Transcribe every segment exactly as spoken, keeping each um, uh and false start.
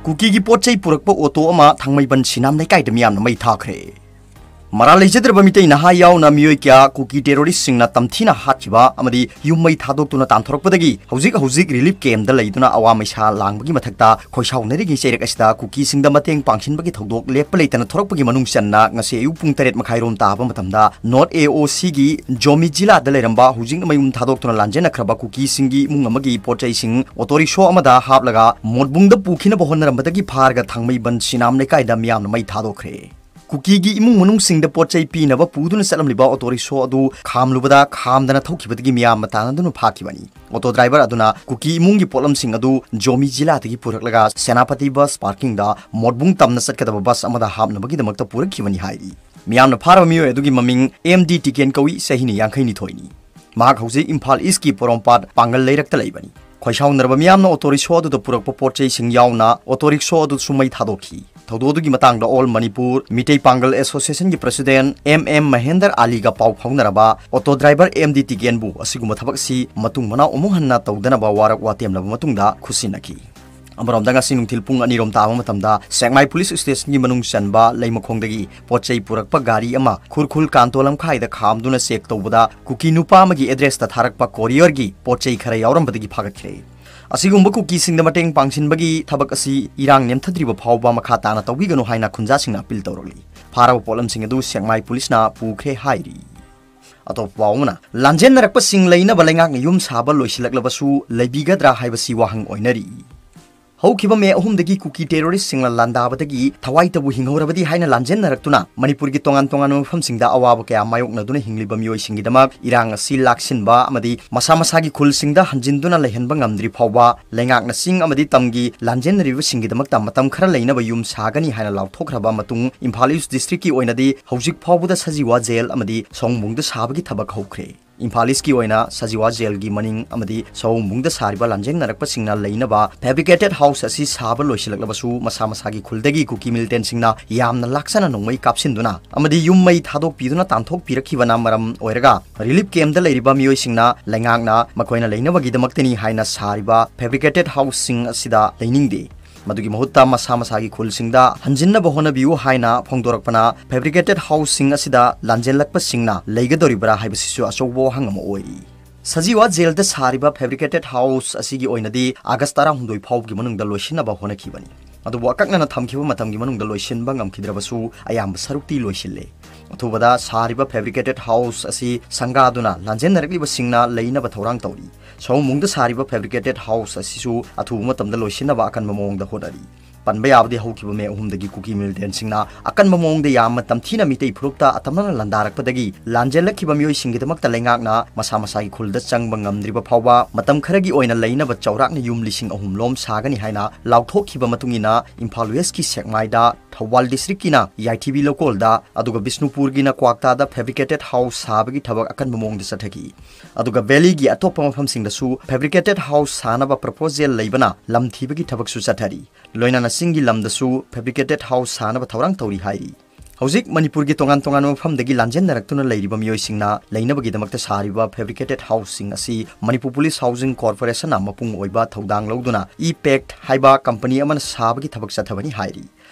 ꯀꯨꯀꯤꯒꯤ ꯄꯣꯠ ꯆꯩ ꯄꯨꯔꯛꯄ ꯑꯣꯇꯣ ꯑꯃ ꯊꯥꯡꯃꯩꯕꯟ ꯁꯤꯅꯥꯝ ꯂꯩꯀꯥꯏꯗ ꯃꯤꯌꯥꯝꯅ ꯃꯩ ꯊꯥꯈ꯭ꯔꯦ꯫ ꯃꯔꯥꯜ ꯂꯩꯖꯗ꯭ꯔꯕ ꯃꯤꯇꯩ ꯅꯍꯥ ꯌꯥꯎꯅ ꯃꯤꯑꯣꯏ ꯀꯌꯥ ꯀꯨꯀꯤ terroristꯁꯤꯡꯅ ꯇꯝꯊꯤꯅ ꯍꯥꯠꯈꯤꯕ ꯑꯃꯗꯤ ꯌꯨꯝ ꯃꯩ ꯊꯥꯗꯣꯛꯇꯨꯅ ꯇꯥꯟꯊꯣꯔꯛꯄꯗꯒꯤ ꯍꯧꯖꯤꯛ ꯍꯧꯖꯤꯛ relief campꯇ ꯂꯩꯗꯨꯅ ꯑꯋꯥ ꯃꯩꯁꯥ ꯂꯥꯡꯕꯒꯤ ꯃꯊꯛꯇ ꯈꯣꯏꯁꯥꯎꯅꯔꯤꯉꯩ ꯆꯩꯔꯛ ꯑꯁꯤꯗ ꯀꯨꯀꯤꯁꯤꯡꯗ ꯃꯇꯦꯡ ꯄꯥꯡꯁꯤꯟꯕꯒꯤ ꯊꯧꯗꯣꯛ ꯂꯦꯞꯄ ꯂꯩꯇꯅ ꯊꯣꯔꯛꯄꯒꯤ ꯃꯅꯨꯡ ꯆꯟꯅ ꯉꯁꯤ ꯑꯌꯨꯛ ꯄꯨꯡ ꯇꯔꯦꯠ ꯃꯈꯥꯏꯔꯣꯝ ꯇꯥꯕ ꯃꯇꯝꯗ North AOCꯒꯤ ꯖꯣꯃꯤ ꯖꯤꯂꯥꯗ ꯂꯩꯔꯝꯕ ꯍꯧꯖꯤꯛꯅ ꯃꯌꯨꯝ ꯊꯥꯗꯣꯛꯇꯨꯅ ꯂꯥꯟꯖꯦꯟꯅꯈ꯭ꯔꯕ ꯀꯨꯀꯤꯁꯤꯡꯒꯤ ꯏꯃꯨꯡ ꯑꯃꯒꯤ ꯄꯣꯠ ꯆꯩꯁꯤꯡ ꯑꯣꯇꯣ ꯔꯤꯛꯁꯣ ꯑꯃꯗ ꯍꯥꯞꯂꯒ ꯃꯣꯠꯕꯨꯡꯗ ꯄꯨꯈꯤꯅꯕ ꯍꯣꯠꯅꯔꯝꯕꯗꯒꯤ ꯐꯥꯔꯒ ꯊꯥꯡꯃꯩꯕꯟ ꯁꯤꯅꯥꯝ ꯂꯩꯀꯥꯏꯗ ꯃꯤꯌꯥꯝꯅ ꯃꯩ ꯊꯥꯗꯣꯛꯈ꯭ꯔꯦ꯫ ꯀꯨꯀꯤꯒꯤ ꯏꯃꯨꯡ ꯃꯅꯨꯡꯁꯤꯡꯗ ꯄꯣꯠ ꯆꯩ ꯄꯤꯅꯕ ꯄꯨꯗꯨꯅ ꯆꯠꯂꯝꯂꯤꯕ ꯑꯣꯇꯣ ꯔꯤꯛꯁꯣ ꯑꯗꯨ ꯈꯥꯝꯂꯨꯕꯗ ꯈꯥꯝꯗꯅ ꯊꯧꯈꯤꯕꯗꯒꯤ ꯃꯤꯌꯥꯝꯅ ꯇꯥꯟꯅꯗꯨꯅ ꯐꯥꯈꯤꯕꯅꯤ꯫ ꯑꯣꯇꯣ ꯗ꯭ꯔꯥꯏꯚꯔ ꯑꯗꯨꯅ ꯀꯨꯀꯤ ꯏꯃꯨꯡꯒꯤ ꯄꯣꯠꯂꯝꯁꯤꯡ ꯑꯗꯨ ꯖꯣꯃꯤ ꯖꯤꯂꯥꯗꯒꯤ ꯄꯨꯔꯛꯂꯒ ꯁꯦꯅꯥꯄꯇꯤ ꯕꯁ ꯄꯥꯔꯀꯤꯡꯗ ꯃꯣꯠꯕꯨꯡ ꯇꯝꯅ ꯆꯠꯀꯗꯕ ꯕꯁ ꯑꯃꯗ ꯍꯥꯞꯅꯕꯒꯤꯗꯃꯛꯇ ꯄꯨꯔꯛꯈꯤꯕꯅꯤ ꯍꯥꯏꯔꯤ꯫ ꯃꯤꯌꯥꯝꯅ ꯐꯥꯔꯕ ꯃꯤꯑꯣꯏ ꯑꯗꯨꯒꯤ ꯃꯃꯤꯡ ꯑꯦꯝ ꯗꯤ ꯇꯤꯀꯦꯟ ꯀꯧꯏ, ꯆꯍꯤꯅ ꯌꯥꯡꯈꯩꯅꯤꯊꯣꯏꯅꯤ꯫ ꯃꯍꯥꯛ ꯍꯧꯖꯤꯛ ꯏꯝꯐꯥꯜ ꯏꯁꯀꯤ ꯄꯣꯔꯣꯝꯄꯥꯠ ꯄꯥꯡꯒꯜ ꯂꯩꯔꯛꯇ ꯂꯩꯕꯅꯤ꯫ ꯈꯣꯏꯁꯥꯎꯅꯔꯕ ꯃꯤꯌꯥꯝꯅ ꯑꯣꯇꯣ ꯔꯤꯛꯁꯣ ꯑꯗꯨꯗ ꯄꯨꯔꯛꯄ ꯄꯣꯠ ꯆꯩꯁꯤꯡ ꯌꯥꯎꯅ ꯑꯣꯇꯣ ꯔꯤꯛꯁꯣ ꯑꯗꯨꯁꯨ ꯃꯩ ꯊꯥꯗꯣꯛꯈꯤ꯫ ꯊꯧꯗꯣꯛ ꯑꯗꯨꯒꯤ ꯃꯇꯥꯡꯗ All Manipur ꯃꯤꯇꯩ ꯄꯥꯡꯒꯜ Associationꯒꯤ president ꯑꯦꯝ ꯑꯦꯝ ꯃꯍꯦꯟꯗꯔ ꯑꯂꯤꯒ ꯄꯥꯎ ꯐꯥꯎꯅꯔꯕ ꯑꯣꯇꯣ ꯗ꯭ꯔꯥꯏꯚꯔ ꯑꯦꯝ ꯗꯤ ꯇꯤꯀꯦꯟꯕꯨ ꯑꯁꯤꯒꯨꯝꯕ ꯊꯕꯛ ꯑꯁꯤ ꯃꯇꯨꯡ ꯃꯅꯥꯎ ꯑꯃꯨꯛ ꯍꯟꯅ ꯇꯧꯗꯅꯕ ꯋꯥꯔꯛ ꯋꯥꯇꯦꯝꯂꯕ ꯃꯇꯨꯡꯗ ꯈꯨꯠꯁꯤꯟꯅꯈꯤ꯫ ꯑꯃꯔꯣꯝꯗ ꯉꯁꯤ ꯅꯨꯡꯊꯤꯜ ꯄꯨꯡ ꯑꯅꯤꯔꯣꯝ ꯇꯥꯕ ꯃꯇꯝꯗ ꯁꯦꯛꯃꯥꯏ ꯄꯨꯂꯤꯁ ꯁ꯭ꯇꯦꯁꯟꯒꯤ ꯃꯅꯨꯡ ꯆꯟꯕ ꯂꯩꯃꯈꯣꯡꯗꯒꯤ ꯄꯣꯠ ꯆꯩ ꯄꯨꯔꯛꯄ ꯒꯥꯔꯤ ꯑꯃ ꯈꯨꯔꯈꯨꯜ ꯀꯥꯟꯇꯣ ꯂꯝꯈꯥꯏꯗ ꯈꯥꯝꯗꯨꯅ ꯆꯦꯛ ꯇꯧꯕꯗ ꯀꯨꯀꯤ ꯅꯨꯄꯥ ꯑꯃꯒꯤ ꯑꯦꯗ꯭ꯔꯦꯁꯇ ꯊꯥꯔꯛꯄ ꯀꯣꯔꯤꯌꯔꯒꯤ ꯄꯣꯠ ꯆꯩ ꯈꯔ ꯌꯥꯎꯔꯝꯕꯗꯒꯤ ꯐꯥꯒꯠꯈ꯭ꯔꯦ꯫ ꯑꯁꯤꯒꯨꯝꯕ ꯀꯨꯀꯤꯁꯤꯡꯗ ꯃꯇꯦꯡ ꯄꯥꯡꯁꯤꯟꯕꯒꯤ ꯊꯕꯛ ꯑꯁꯤ ꯏꯔꯥꯡ ꯅꯦꯝꯊꯗ꯭ꯔꯤꯕ ꯐꯥꯎꯕ ꯃꯈꯥ ꯇꯥꯅ ꯇꯧꯕꯤꯒꯅꯨ ꯍꯥꯏꯅ ꯈꯨꯟꯖꯥꯁꯤꯡꯅ ꯑꯄꯤꯜ ꯇꯧꯔꯛꯂꯤ꯫ ꯐꯥꯔꯕ ꯄꯣꯠꯂꯝꯁꯤꯡ ꯑꯗꯨ ꯁꯦꯛꯃꯥꯏ ꯄꯨꯂꯤꯁꯅ ꯄꯨꯈ꯭ꯔꯦ ꯍꯥꯏꯔꯤ꯫ ꯑꯇꯣꯞꯄ ꯄꯥꯎ ꯑꯃꯅ, ꯂꯥꯟꯖꯦꯟꯅꯔꯛꯄꯁꯤꯡ ꯂꯩꯅꯕ ꯂꯩꯉꯥꯛꯅ ꯌꯨꯝ ꯁꯥꯕ ꯂꯣꯏꯁꯤꯜꯂꯛꯂꯕꯁꯨ ꯂꯩꯕꯤꯒꯗ꯭ꯔꯥ ꯍꯥꯏꯕꯁꯤ ꯋꯥꯍꯪ ꯑꯣꯏꯅꯔꯤ꯫ ꯍꯧꯈꯤꯕ ꯃꯦ ꯑꯍꯨꯝꯗꯒꯤ ꯀꯨꯀꯤ terroristꯁꯤꯡꯅ ꯂꯥꯟꯗꯥꯕꯗꯒꯤ ꯊꯋꯥꯏꯇꯕꯨ ꯍꯤꯡꯍꯧꯔꯕꯗꯤ ꯍꯥꯏꯅ ꯂꯥꯟꯖꯦꯟꯅꯔꯛꯇꯨꯅ ꯃꯅꯤꯄꯨꯔꯒꯤ ꯇꯣꯉꯥꯟ ꯇꯣꯉꯥꯟꯕ ꯃꯐꯝꯁꯤꯡꯗ ꯑꯋꯥꯕ ꯀꯌꯥ ꯃꯥꯌꯣꯛꯅꯗꯨꯅ ꯍꯤꯡꯂꯤꯕ ꯃꯤꯑꯣꯏꯁꯤꯡꯒꯤꯗꯃꯛ ꯏꯔꯥꯡ ꯑꯁꯤ ꯂꯥꯛꯁꯤꯟꯕ ꯑꯃꯗꯤ ꯃꯁꯥ ꯃꯁꯥꯒꯤ ꯈꯨꯜꯁꯤꯡꯗ ꯍꯟꯖꯤꯟꯗꯨꯅ ꯂꯩꯍꯟꯕ ꯉꯝꯗ꯭ꯔꯤ ꯐꯥꯎꯕ ꯂꯩꯉꯥꯛꯅ ꯆꯤꯡ ꯑꯃꯗꯤ ꯇꯝꯒꯤ ꯂꯥꯟꯖꯦꯟꯅꯔꯤꯕꯁꯤꯡꯒꯤꯗꯃꯛꯇ ꯃꯇꯝ ꯈꯔ ꯂꯩꯅꯕ ꯌꯨꯝ ꯁꯥꯒꯅꯤ ꯍꯥꯏꯅ ꯂꯥꯎꯊꯣꯛꯈ꯭ꯔꯕ ꯃꯇꯨꯡ ꯏꯝꯐꯥꯜ ꯏꯁ districtꯀꯤ ꯑꯣꯏꯅꯗꯤ ꯍꯧꯖꯤꯛ ꯐꯥꯎꯕꯗ ꯁꯖꯤꯋꯥ ꯖꯦꯜ ꯑꯃꯗꯤ ꯁꯑꯣꯝꯕꯨꯡꯗ ꯁꯥꯕꯒꯤ ꯊꯕꯛ ꯍꯧꯈ꯭ꯔꯦ꯫ ꯏꯝꯐꯥꯜ ꯏꯁꯀꯤ ꯑꯣꯏꯅ ꯁꯖꯤꯋꯥ ꯖꯦꯜꯒꯤ ꯃꯅꯤꯡ ꯑꯃꯗꯤ ꯁꯑꯣꯝꯕꯨꯡꯗ ꯁꯥꯔꯤꯕ ꯂꯥꯟꯖꯦꯟꯅꯔꯛꯄꯁꯤꯡꯅ ꯂꯩꯅꯕ fabricated house ꯑꯁꯤ ꯁꯥꯕ ꯂꯣꯏꯁꯤꯜꯂꯛꯂꯕꯁꯨ ꯃꯁꯥ ꯃꯁꯥꯒꯤ ꯈꯨꯜꯗꯒꯤ ꯀꯨꯀꯤ militantꯁꯤꯡꯅ ꯌꯥꯝꯅ ꯂꯥꯛꯆꯅ ꯅꯣꯡꯃꯩ ꯀꯥꯞꯁꯤꯟꯗꯨꯅ ꯑꯃꯗꯤ ꯌꯨꯝ ꯃꯩ ꯊꯥꯗꯣꯛꯄꯤꯗꯨꯅ ꯇꯥꯟꯊꯣꯛꯄꯤꯔꯛꯈꯤꯕꯅ ꯃꯔꯝ ꯑꯣꯏꯔꯒ relief campꯇ ꯂꯩꯔꯤꯕ ꯃꯤꯑꯣꯏꯁꯤꯡꯅ ꯂꯩꯉꯥꯛꯅ ꯃꯈꯣꯏꯅ ꯂꯩꯅꯕꯒꯤꯗꯃꯛꯇꯅꯤ ꯍꯥꯏꯅ ꯁꯥꯔꯤꯕ fabricated houseꯁꯤꯡ ꯑꯁꯤꯗ ꯂꯩꯅꯤꯡꯗꯦ꯫ ꯃꯗꯨꯒꯤ ꯃꯍꯨꯠꯇ ꯃꯁꯥ ꯃꯁꯥꯒꯤ ꯈꯨꯜꯁꯤꯡꯗ ꯍꯟꯖꯤꯟꯅꯕ ꯍꯣꯠꯅꯕꯤꯌꯨ ꯍꯥꯏꯅ ꯐꯣꯡꯗꯣꯔꯛꯄꯅ fabricated houseꯁꯤꯡ ꯑꯁꯤꯗ ꯂꯥꯟꯖꯦꯜꯂꯛꯄꯁꯤꯡꯅ ꯂꯩꯒꯗꯧꯔꯤꯕ꯭ꯔꯥ ꯍꯥꯏꯕꯁꯤꯁꯨ ꯑꯆꯧꯕ ꯋꯥꯍꯪ ꯑꯃ ꯑꯣꯏꯔꯤ꯫ ꯁꯖꯤꯋꯥ ꯖꯦꯜꯗ ꯁꯥꯔꯤꯕ fabricated house ꯑꯁꯤꯒꯤ ꯑꯣꯏꯅꯗꯤ ꯑꯥꯒꯁ ꯇꯔꯥꯍꯨꯝꯗꯣꯏ ꯐꯥꯎꯕꯒꯤ ꯃꯅꯨꯡꯗ ꯂꯣꯏꯁꯤꯟꯅꯕ ꯍꯣꯠꯅꯈꯤꯕꯅꯤ꯫ ꯑꯗꯨꯕꯨ ꯑꯀꯛꯅꯅ ꯊꯝꯈꯤꯕ ꯃꯇꯝꯒꯤ ꯃꯅꯨꯡꯗ ꯂꯣꯏꯁꯤꯟꯕ ꯉꯝꯈꯤꯗ꯭ꯔꯕꯁꯨ ꯑꯌꯥꯝꯕ ꯁꯔꯨꯛꯇꯤ ꯂꯣꯏꯁꯤꯜꯂꯦ꯫ ꯑꯊꯨꯕꯗ ꯁꯥꯔꯤꯕ fabricated house ꯑꯁꯤ ꯁꯪꯒꯥꯗꯨꯅ ꯂꯥꯟꯖꯦꯟꯅꯔꯛꯂꯤꯕꯁꯤꯡꯅ ꯂꯩꯅꯕ ꯊꯧꯔꯥꯡ ꯇꯧꯔꯤ꯫ ꯁꯑꯣꯝꯕꯨꯡꯗ ꯁꯥꯔꯤꯕ fabricated house ꯑꯁꯤꯁꯨ ꯑꯊꯨꯕ ꯃꯇꯝꯗ ꯂꯣꯏꯁꯤꯟꯅꯕ ꯑꯀꯟꯕ ꯃꯑꯣꯡꯗ ꯍꯣꯠꯅꯔꯤ꯫ ꯄꯟꯕ ꯌꯥꯕꯗꯤ ꯍꯧꯈꯤꯕ ꯃꯦ ꯑꯍꯨꯝꯗꯒꯤ ꯀꯨꯀꯤ militantꯁꯤꯡꯅ ꯑꯀꯟꯕ ꯃꯑꯣꯡꯗ ꯌꯥꯝꯅ ꯇꯝꯊꯤꯅ ꯃꯤꯇꯩ ꯐꯨꯔꯨꯞꯇ ꯑꯇꯝꯅꯅ ꯂꯥꯟꯗꯥꯔꯛꯄꯗꯒꯤ ꯂꯥꯟꯖꯦꯜꯂꯛꯈꯤꯕ ꯃꯤꯑꯣꯏꯁꯤꯡꯒꯤꯗꯃꯛꯇ ꯂꯩꯉꯥꯛꯅ ꯃꯁꯥ ꯃꯁꯥꯒꯤ ꯈꯨꯜꯗ ꯆꯪꯕ ꯉꯝꯗ꯭ꯔꯤꯕ ꯐꯥꯎꯕ ꯃꯇꯝ ꯈꯔꯒꯤ ꯑꯣꯏꯅ ꯂꯩꯅꯕ ꯆꯥꯎꯔꯥꯛꯅ ꯌꯨꯝ ꯂꯤꯁꯤꯡ ꯑꯍꯨꯝ ꯂꯣꯝ ꯁꯥꯒꯅꯤ ꯍꯥꯏꯅ ꯂꯥꯎꯊꯣꯛꯈꯤꯕ ꯃꯇꯨꯡ ꯏꯟꯅ ꯏꯝꯐꯥꯜ Westꯀꯤ ꯁꯦꯛꯃꯥꯏꯗ, ꯊꯧꯕꯥꯜ districtꯀꯤꯅ ꯌꯥꯏꯊꯤꯕꯤ ꯂꯧꯀꯣꯜꯗ, ꯑꯗꯨꯒ ꯕꯤꯁꯅꯨꯄꯨꯔꯒꯤꯅ ꯀ꯭ꯋꯥꯛꯇꯥꯗ fabricated house ꯁꯥꯕꯒꯤ ꯊꯕꯛ ꯑꯀꯟꯕ ꯃꯑꯣꯡꯗ ꯆꯠꯊꯈꯤ꯫ ꯑꯗꯨꯒ valleyꯒꯤ ꯑꯇꯣꯞꯄ ꯃꯐꯝꯁꯤꯡꯗꯁꯨ fabricated house ꯁꯥꯅꯕ proposal ꯂꯩꯕꯅ ꯂꯝ ꯊꯤꯕꯒꯤ ꯊꯕꯛꯁꯨ ꯆꯠꯊꯔꯤ꯫ ꯂꯣꯏꯅꯅ ꯆꯤꯡꯒꯤ ꯂꯝꯗꯁꯨ fabricated house ꯁꯥꯅꯕ ꯊꯧꯔꯥꯡ ꯇꯧꯔꯤ ꯍꯥꯏꯔꯤ꯫ ꯍꯧꯖꯤꯛ ꯃꯅꯤꯄꯨꯔꯒꯤ ꯇꯣꯉꯥꯟ ꯇꯣꯉꯥꯟꯕ ꯃꯐꯝꯗꯒꯤ ꯂꯥꯟꯖꯦꯟꯅꯔꯛꯇꯨꯅ ꯂꯩꯔꯤꯕ ꯃꯤꯑꯣꯏꯁꯤꯡꯅ ꯂꯩꯅꯕꯒꯤꯗꯃꯛꯇ ꯁꯥꯔꯤꯕ fabricated houseꯁꯤꯡ ꯑꯁꯤ ꯃꯅꯤꯄꯨꯔ Police Housing Corporationꯅ ꯃꯄꯨꯡ ꯑꯣꯏꯕ ꯊꯧꯗꯥꯡ ꯂꯧꯗꯨꯅ E Pact ꯍꯥꯏꯕ company ꯑꯃꯅ ꯁꯥꯕꯒꯤ ꯊꯕꯛ ꯆꯠꯊꯕꯅꯤ ꯍꯥꯏꯔꯤ꯫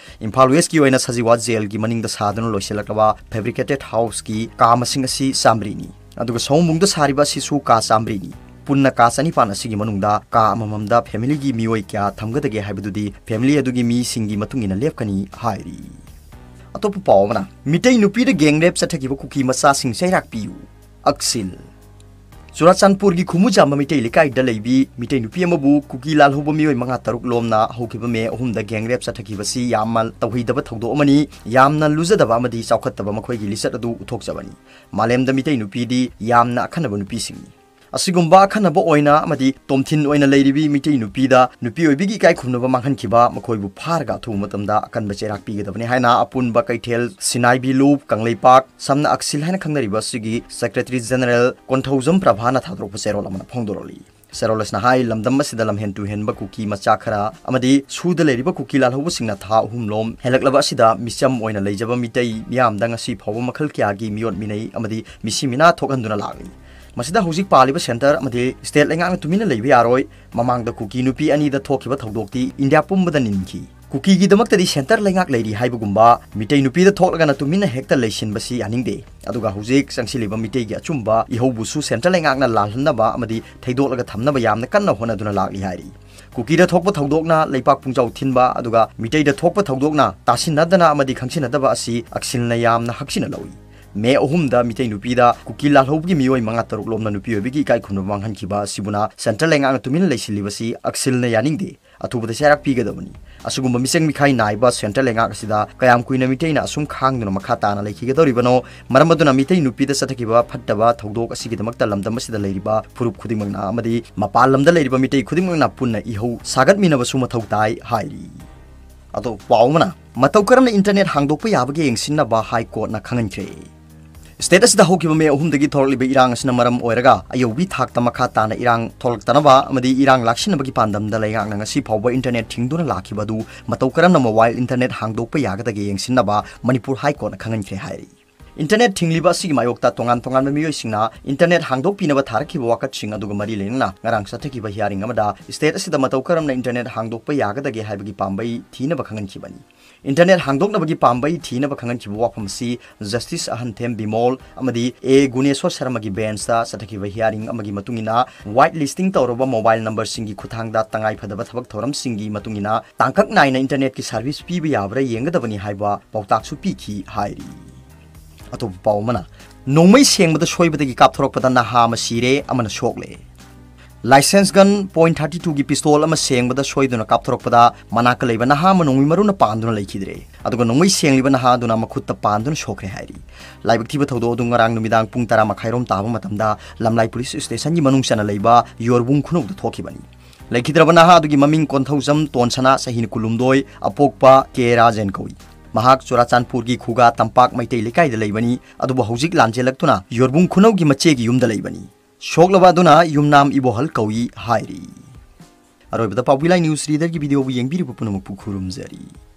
ꯏꯝꯐꯥꯜ Westꯀꯤ ꯑꯣꯏꯅ ꯁꯖꯤꯋꯥ ꯖꯦꯜꯒꯤ ꯃꯅꯤꯡꯗ ꯁꯥꯗꯨꯅ ꯂꯣꯏꯁꯤꯜꯂꯛꯂꯕ fabricated houseꯀꯤ ꯀꯥ ꯃꯁꯤꯡ ꯑꯁꯤ ꯆꯥꯃꯔꯤꯅꯤ꯫ ꯑꯗꯨꯒ ꯁꯑꯣꯝꯕꯨꯡꯗ ꯁꯥꯔꯤꯕ ꯑꯁꯤꯁꯨ ꯀꯥ ꯆꯥꯃꯔꯤꯅꯤ꯫ ꯄꯨꯟꯅ ꯀꯥ ꯆꯅꯤꯄꯥꯟ ꯑꯁꯤꯒꯤ ꯃꯅꯨꯡꯗ ꯀꯥ ꯑꯃꯃꯝꯗ familyꯒꯤ ꯃꯤꯑꯣꯏ ꯀꯌꯥ ꯊꯝꯒꯗꯒꯦ ꯍꯥꯏꯕꯗꯨꯗꯤ family ꯑꯗꯨꯒꯤ ꯃꯤꯁꯤꯡꯒꯤ ꯃꯇꯨꯡ ꯏꯟꯅ ꯂꯦꯞꯀꯅꯤ ꯍꯥꯏꯔꯤ꯫ ꯑꯇꯣꯞꯄ ꯄꯥꯎ ꯑꯃꯅ, ꯃꯤꯇꯩ ꯅꯨꯄꯤꯗ gang rape ꯆꯠꯊꯈꯤꯕ ꯀꯨꯀꯤ ꯃꯆꯥꯁꯤꯡ ꯆꯩꯔꯥꯛ ꯄꯤꯌꯨ, ꯑꯛꯁꯤꯜ꯫ ꯆꯨꯔꯥꯆꯥꯟꯄꯨꯔꯒꯤ ꯈꯨꯃꯨꯖꯥꯝꯕ ꯃꯤꯇꯩ ꯂꯩꯀꯥꯏꯗ ꯂꯩꯕꯤ ꯃꯤꯇꯩ ꯅꯨꯄꯤ ꯑꯃꯕꯨ ꯀꯨꯀꯤ ꯂꯥꯜꯍꯧꯕ ꯃꯤꯑꯣꯏ ꯃꯉꯥ ꯇꯔꯨꯛ ꯂꯣꯝꯅ ꯍꯧꯈꯤꯕ ꯃꯦ ꯑꯍꯨꯝꯗ gang rape ꯆꯠꯊꯈꯤꯕꯁꯤ ꯌꯥꯝꯅ ꯇꯧꯍꯩꯗꯕ ꯊꯧꯗꯣꯛ ꯑꯃꯅꯤ, ꯌꯥꯝꯅ ꯂꯨꯖꯗꯕ ꯑꯃꯗꯤ ꯆꯥꯎꯈꯠꯇꯕ ꯃꯈꯣꯏꯒꯤ ꯂꯤꯆꯠ ꯑꯗꯨ ꯎꯠꯊꯣꯛꯆꯕꯅꯤ꯫ ꯃꯥꯂꯦꯝꯗ ꯃꯤꯇꯩ ꯅꯨꯄꯤꯗꯤ ꯌꯥꯝꯅ ꯑꯈꯟꯅꯕ ꯅꯨꯄꯤꯁꯤꯡꯅꯤ꯫ ꯑꯁꯤꯒꯨꯝꯕ ꯑꯈꯟꯅꯕ ꯑꯣꯏꯅ ꯑꯃꯗꯤ ꯇꯣꯝꯊꯤꯟ ꯑꯣꯏꯅ ꯂꯩꯔꯤꯕꯤ ꯃꯤꯇꯩ ꯅꯨꯄꯤꯗ ꯅꯨꯄꯤ ꯑꯣꯏꯕꯤꯒꯤ ꯏꯀꯥꯏ ꯈꯨꯝꯅꯕ ꯃꯥꯡꯍꯟꯈꯤꯕ ꯃꯈꯣꯏꯕꯨ ꯐꯥꯔꯒ ꯑꯊꯨꯕ ꯃꯇꯝꯗ ꯑꯀꯟꯕ ꯆꯩꯔꯥꯛ ꯄꯤꯒꯗꯕꯅꯤ ꯍꯥꯏꯅ ꯑꯄꯨꯟꯕ ꯀꯩꯊꯦꯜ ꯁꯤꯅꯥꯏꯕꯤ ꯂꯨꯞ ꯀꯪꯂꯩꯄꯥꯛ, ꯁꯝꯅ ꯑꯛꯁꯤꯜ ꯍꯥꯏꯅ ꯈꯪꯅꯔꯤꯕ ꯑꯁꯤꯒꯤ secretary general ꯀꯣꯟꯊꯧꯖꯝ ꯄ꯭ꯔꯚꯥꯅ ꯊꯥꯗꯣꯔꯛꯄ ꯆꯦꯔꯣꯜ ꯑꯃꯅ ꯐꯣꯡꯗꯣꯔꯛꯂꯤ꯫ ꯆꯦꯔꯣꯜ ꯑꯁꯤꯅ ꯍꯥꯏ, ꯂꯝꯗꯝ ꯑꯁꯤꯗ ꯂꯝꯍꯦꯟ ꯇꯨꯍꯦꯟꯕ ꯀꯨꯀꯤ ꯃꯆꯥ ꯈꯔ ꯑꯃꯗꯤ ꯁꯨꯗ ꯂꯩꯔꯤꯕ ꯀꯨꯀꯤ ꯂꯥꯜꯍꯧꯕꯁꯤꯡꯅ ꯊꯥ ꯑꯍꯨꯝ ꯂꯣꯝ ꯍꯦꯜꯂꯛꯂꯕ ꯑꯁꯤꯗ ꯃꯤꯆꯝ ꯑꯣꯏꯅ ꯂꯩꯖꯕ ꯃꯤꯇꯩ ꯃꯤꯌꯥꯝꯗ ꯉꯁꯤ ꯐꯥꯎꯕ ꯃꯈꯜ ꯀꯌꯥꯒꯤ ꯃꯤꯑꯣꯠ ꯃꯤꯅꯩ ꯑꯃꯗꯤ ꯃꯤꯁꯤ ꯃꯤꯅꯥ ꯊꯣꯛꯍꯟꯗꯨꯅ ꯂꯥꯛꯂꯤ꯫ ꯃꯁꯤꯗ ꯍꯧꯖꯤꯛ ꯄꯥꯜꯂꯤꯕ ꯁꯦꯟꯇꯔ ꯑꯃꯗꯤ ꯁ꯭ꯇꯦꯠ ꯂꯩꯉꯥꯛꯅ ꯇꯨꯃꯤꯟꯅ ꯂꯩꯕ ꯌꯥꯔꯣꯏ꯫ ꯃꯃꯥꯡꯗ ꯀꯨꯀꯤ ꯅꯨꯄꯤ ꯑꯅꯤꯗ ꯊꯣꯛꯈꯤꯕ ꯊꯧꯗꯣꯛꯇꯤ ꯏꯟꯗꯤꯌꯥ ꯄꯨꯝꯕꯗ ꯅꯤꯟꯈꯤ꯫ ꯀꯨꯀꯤꯒꯤꯗꯃꯛꯇꯗꯤ ꯁꯦꯟꯇꯔ ꯂꯩꯉꯥꯛ ꯂꯩꯔꯤ ꯍꯥꯏꯕꯒꯨꯝꯕ, ꯃꯤꯇꯩ ꯅꯨꯄꯤꯗ ꯊꯣꯛꯂꯒꯅ ꯇꯨꯃꯤꯟꯅ ꯍꯦꯛꯇ ꯂꯩꯁꯤꯟꯕꯁꯤ ꯌꯥꯅꯤꯡꯗꯦ꯫ ꯑꯗꯨꯒ ꯍꯧꯖꯤꯛ ꯆꯪꯁꯤꯜꯂꯤꯕ ꯃꯤꯇꯩꯒꯤ ꯑꯆꯨꯝꯕ ꯏꯍꯧꯕꯨꯁꯨ ꯁꯦꯟꯇꯔ ꯂꯩꯉꯥꯛꯅ ꯂꯥꯜꯍꯟꯅꯕ ꯑꯃꯗꯤ ꯊꯩꯗꯣꯛꯂꯒ ꯊꯝꯅꯕ ꯌꯥꯝꯅ ꯀꯟꯅ ꯍꯣꯠꯅꯗꯨꯅ ꯂꯥꯛꯂꯤ ꯍꯥꯏꯔꯤ꯫ ꯀꯨꯀꯤꯗ ꯊꯣꯛꯄ ꯊꯧꯗꯣꯛꯅ ꯂꯩꯄꯥꯛ ꯄꯨꯡꯖꯥꯎ ꯊꯤꯟꯕ, ꯑꯗꯨꯒ ꯃꯤꯇꯩꯗ ꯊꯣꯛꯄ ꯊꯧꯗꯣꯛꯅ ꯇꯥꯁꯤꯟꯅꯗꯅ ꯑꯃꯗꯤ ꯈꯪꯁꯤꯟꯅꯗꯕ ꯑꯁꯤ ꯑꯛꯁꯤꯜꯅ ꯌꯥꯝꯅ ꯍꯛꯆꯤꯟꯅ ꯂꯧꯏ꯫ ꯃꯦ ꯑꯍꯨꯝꯗ ꯃꯤꯇꯩ ꯅꯨꯄꯤꯗ ꯀꯨꯀꯤ ꯂꯥꯜꯍꯧꯕꯒꯤ ꯃꯤꯑꯣꯏ ꯃꯉꯥ ꯇꯔꯨꯛ ꯂꯣꯝꯅ ꯅꯨꯄꯤ ꯑꯣꯏꯕꯒꯤ ꯏꯀꯥꯏ ꯈꯨꯝꯅꯕ ꯃꯥꯡꯍꯟꯈꯤꯕ ꯑꯁꯤꯕꯨꯅ ꯁꯦꯟꯇꯔ ꯂꯩꯉꯥꯛꯅ ꯇꯨꯃꯤꯟꯅ ꯂꯩꯁꯤꯜꯂꯤꯕꯁꯤ ꯑꯛꯁꯤꯜꯅ ꯌꯥꯅꯤꯡꯗꯦ꯫ ꯑꯊꯨꯕꯗ ꯆꯩꯔꯥꯛ ꯄꯤꯒꯗꯕꯅꯤ꯫ ꯑꯁꯤꯒꯨꯝꯕ ꯃꯤꯆꯪ ꯃꯤꯈꯥꯏ ꯅꯥꯏꯕ ꯁꯦꯟꯇꯔ ꯂꯩꯉꯥꯛ ꯑꯁꯤꯗ ꯀꯌꯥꯝ ꯀꯨꯏꯅ ꯃꯤꯇꯩꯅ ꯑꯁꯨꯝ ꯈꯥꯡꯗꯨꯅ ꯃꯈꯥ ꯇꯥꯅ ꯂꯩꯈꯤꯒꯗꯧꯔꯤꯕꯅꯣ? ꯃꯔꯝ ꯑꯗꯨꯅ ꯃꯤꯇꯩ ꯅꯨꯄꯤꯗ ꯆꯠꯊꯈꯤꯕ ꯐꯠꯇꯕ ꯊꯧꯗꯣꯛ ꯑꯁꯤꯒꯤꯗꯃꯛꯇ ꯂꯝꯗꯝ ꯑꯁꯤꯗ ꯂꯩꯔꯤꯕ ꯐꯨꯔꯨꯞ ꯈꯨꯗꯤꯡꯃꯛꯅ ꯑꯃꯗꯤ ꯃꯄꯥꯟ ꯂꯝꯗ ꯂꯩꯔꯤꯕ ꯃꯤꯇꯩ ꯈꯨꯗꯤꯡꯃꯛꯅ ꯄꯨꯟꯅ ꯏꯍꯧ ꯁꯥꯒꯠꯃꯤꯟꯅꯕꯁꯨ ꯃꯊꯧ ꯇꯥꯏ ꯍꯥꯏꯔꯤ꯫ ꯑꯇꯣꯞꯄ ꯄꯥꯎ ꯑꯃꯅ, ꯃꯇꯧ ꯀꯔꯝꯅ ꯏꯟꯇꯔꯅꯦꯠ ꯍꯥꯡꯗꯣꯛꯄ ꯌꯥꯕꯒꯦ ꯌꯦꯡꯁꯤꯟꯅꯕ ꯍꯥꯏ ꯀꯣꯔꯠꯅ ꯈꯪꯍꯟꯈ꯭ꯔꯦ꯫ ꯁ꯭ꯇꯦꯠ ꯑꯁꯤꯗ ꯍꯧꯈꯤꯕ ꯃꯦ ꯑꯍꯨꯝꯗꯒꯤ ꯊꯣꯔꯛꯂꯤꯕ ꯏꯔꯥꯡ ꯑꯁꯤꯅ ꯃꯔꯝ ꯑꯣꯏꯔꯒ ꯑꯌꯧꯕꯤ ꯊꯥꯛꯇ ꯃꯈꯥ ꯇꯥꯅ ꯏꯔꯥꯡ ꯊꯣꯛꯂꯛꯇꯅꯕ ꯑꯃꯗꯤ ꯏꯔꯥꯡ ꯂꯥꯛꯁꯤꯟꯅꯕꯒꯤ ꯄꯥꯟꯗꯝꯗ ꯂꯩꯉꯥꯛꯅ ꯉꯁꯤ ꯐꯥꯎꯕ ꯏꯟꯇꯔꯅꯦꯠ ꯊꯤꯡꯗꯨꯅ ꯂꯥꯛꯈꯤꯕ ꯑꯗꯨ ꯃꯇꯧ ꯀꯔꯝꯅ ꯃꯣꯕꯥꯏꯜ ꯏꯟꯇꯔꯅꯦꯠ ꯍꯥꯡꯗꯣꯛꯄ ꯌꯥꯒꯗꯒꯦ ꯌꯦꯡꯁꯤꯟꯅꯕ ꯃꯅꯤꯄꯨꯔ ꯍꯥꯏ ꯀꯣꯔꯠꯅ ꯈꯪꯍꯟꯈ꯭ꯔꯦ ꯍꯥꯏꯔꯤ꯫ ꯏꯟꯇꯔꯅꯦꯠ ꯊꯤꯡꯂꯤꯕ ꯑꯁꯤꯒꯤ ꯃꯥꯌꯣꯛꯇ ꯇꯣꯉꯥꯟ ꯇꯣꯉꯥꯟꯕ ꯃꯤꯑꯣꯏꯁꯤꯡꯅ ꯏꯟꯇꯔꯅꯦꯠ ꯍꯥꯡꯗꯣꯛꯄꯤꯅꯕ ꯊꯥꯔꯛꯈꯤꯕ ꯋꯥꯀꯠꯁꯤꯡ ꯑꯗꯨꯒ ꯃꯔꯤ ꯂꯩꯅꯅ ꯉꯔꯥꯡ ꯆꯠꯊꯈꯤꯕ ꯍꯤꯌꯥꯔꯤꯡ ꯑꯃꯗ ꯁ꯭ꯇꯦꯠ ꯑꯁꯤꯗ ꯃꯇꯧ ꯀꯔꯝꯅ ꯏꯟꯇꯔꯅꯦꯠ ꯍꯥꯡꯗꯣꯛꯄ ꯌꯥꯒꯗꯒꯦ ꯍꯥꯏꯕꯒꯤ ꯄꯥꯝꯕꯩ ꯊꯤꯅꯕ ꯈꯪꯍꯟꯈꯤꯕꯅꯤ꯫ ꯏꯟꯇꯔꯅꯦꯠ ꯍꯥꯡꯗꯣꯛꯅꯕꯒꯤ ꯄꯥꯝꯕꯩ ꯊꯤꯅꯕ ꯈꯪꯍꯟꯈꯤꯕ ꯋꯥꯐꯝ ꯑꯁꯤ ꯖꯁꯇꯤꯁ ꯑꯍꯟꯊꯦꯝ ꯕꯤꯃꯣꯜ ꯑꯃꯗꯤ ꯑꯦ ꯒꯨꯅꯦꯁꯣꯔ ꯁꯔꯃꯒꯤ ꯕꯦꯟꯁꯇ ꯆꯠꯊꯈꯤꯕ ꯍꯤꯌꯥꯔꯤꯡ ꯑꯃꯒꯤ ꯃꯇꯨꯡ ꯏꯟꯅ, ꯋꯥꯏꯠ ꯂꯤꯁꯇꯤꯡ ꯇꯧꯔꯕ ꯃꯣꯕꯥꯏꯜ ꯅꯝꯕꯔꯁꯤꯡꯒꯤ ꯈꯨꯠꯊꯥꯡꯗ ꯇꯉꯥꯏꯐꯗꯕ ꯊꯕꯛ ꯊꯧꯔꯝꯁꯤꯡꯒꯤ ꯃꯇꯨꯡ ꯏꯟꯅ ꯇꯥꯡꯀꯛ ꯅꯥꯏꯅ ꯏꯟꯇꯔꯅꯦꯠꯀꯤ ꯁꯥꯔꯚꯤꯁ ꯄꯤꯕ ꯌꯥꯕ꯭ꯔꯥ ꯌꯦꯡꯒꯗꯕꯅꯤ ꯍꯥꯏꯕ ꯄꯥꯎꯇꯥꯛꯁꯨ ꯄꯤꯈꯤ ꯍꯥꯏꯔꯤ꯫ ꯑꯇꯣꯞꯄ ꯄꯥꯎ ꯑꯃꯅ, ꯅꯣꯡꯃꯩ ꯁꯦꯡꯕꯗ ꯁꯣꯏꯕꯗꯒꯤ ꯀꯥꯞꯊꯣꯔꯛꯄꯗ ꯅꯍꯥ ꯑꯃ ꯁꯤꯔꯦ, ꯑꯃꯅ ꯁꯣꯛꯂꯦ꯫ ꯂꯥꯏꯁꯦꯟꯁ ꯒꯟ ꯄꯣꯏꯟꯠ ꯊꯥꯔꯇꯤ ꯇꯨꯒꯤ ꯄꯤꯁꯇꯣꯜ ꯑꯃ ꯁꯦꯡꯕꯗ ꯁꯣꯏꯗꯨꯅ ꯀꯥꯞꯊꯣꯔꯛꯄꯗ ꯃꯅꯥꯛꯇ ꯂꯩꯕ ꯅꯍꯥ ꯑꯃ ꯅꯣꯡꯃꯩ ꯃꯔꯨꯅ ꯄꯥꯟꯗꯨꯅ ꯂꯩꯈꯤꯗ꯭ꯔꯦ꯫ ꯑꯗꯨꯒ ꯅꯣꯡꯃꯩ ꯁꯦꯡꯂꯤꯕ ꯅꯍꯥ ꯑꯗꯨꯅ ꯃꯈꯨꯠꯇ ꯄꯥꯟꯗꯨꯅ ꯁꯣꯛꯈ꯭ꯔꯦ ꯍꯥꯏꯔꯤ꯫ ꯂꯥꯏꯕꯛ ꯊꯤꯕ ꯊꯧꯗꯣꯛ ꯑꯗꯨ ꯉꯔꯥꯡ ꯅꯨꯃꯤꯗꯥꯡ ꯄꯨꯡ ꯇꯔꯥ ꯃꯈꯥꯏꯔꯣꯝ ꯇꯥꯕ ꯃꯇꯝꯗ ꯂꯝꯂꯥꯏ ꯄꯨꯂꯤꯁ ꯁ꯭ꯇꯦꯁꯟꯒꯤ ꯃꯅꯨꯡ ꯆꯟꯅ ꯂꯩꯕ ꯌꯣꯔꯕꯨꯡ ꯈꯨꯅꯧꯗ ꯊꯣꯛꯈꯤꯕꯅꯤ꯫ ꯂꯩꯈꯤꯗ꯭ꯔꯕ ꯅꯍꯥ ꯑꯗꯨꯒꯤ ꯃꯃꯤꯡ ꯀꯣꯟꯊꯧꯖꯝ ꯇꯣꯟꯁꯅꯥ, ꯆꯍꯤꯅ ꯀꯨꯟꯍꯨꯝꯗꯣꯏ, ꯑꯄꯣꯛꯄ ꯀꯦ ꯔꯥꯖꯦꯟ ꯀꯧꯏ꯫ ꯃꯍꯥꯛ ꯆꯨꯔꯥꯆꯥꯟꯄꯨꯔꯒꯤ ꯈꯨꯒꯥ ꯇꯝꯄꯥꯛ ꯃꯩꯇꯩ ꯂꯩꯀꯥꯏꯗ ꯂꯩꯕꯅꯤ, ꯑꯗꯨꯕꯨ ꯍꯧꯖꯤꯛ ꯂꯥꯟꯖꯦꯜꯂꯛꯇꯨꯅ ꯌꯣꯔꯕꯨꯡ ꯈꯨꯅꯧꯒꯤ ꯃꯆꯦꯒꯤ ꯌꯨꯝꯗ ꯂꯩꯕꯅꯤ꯫ ꯁꯣꯛꯂꯕ ꯑꯗꯨꯅ ꯌꯨꯝꯅꯥꯝ ꯏꯕꯣꯍꯜ ꯀꯧꯏ ꯍꯥꯏꯔꯤ꯫ ꯑꯔꯣꯏꯕꯗ ꯄꯥꯎꯕꯤ ꯂꯥꯏ ꯅ꯭ꯌꯨꯁ ꯔꯤꯗꯔꯒꯤ ꯚꯤꯗꯤꯑꯣꯕꯨ ꯌꯦꯡꯕꯤꯔꯤꯕ ꯄꯨꯝꯅꯃꯛꯄꯨ ꯈꯨꯔꯨꯝꯖꯔꯤ꯫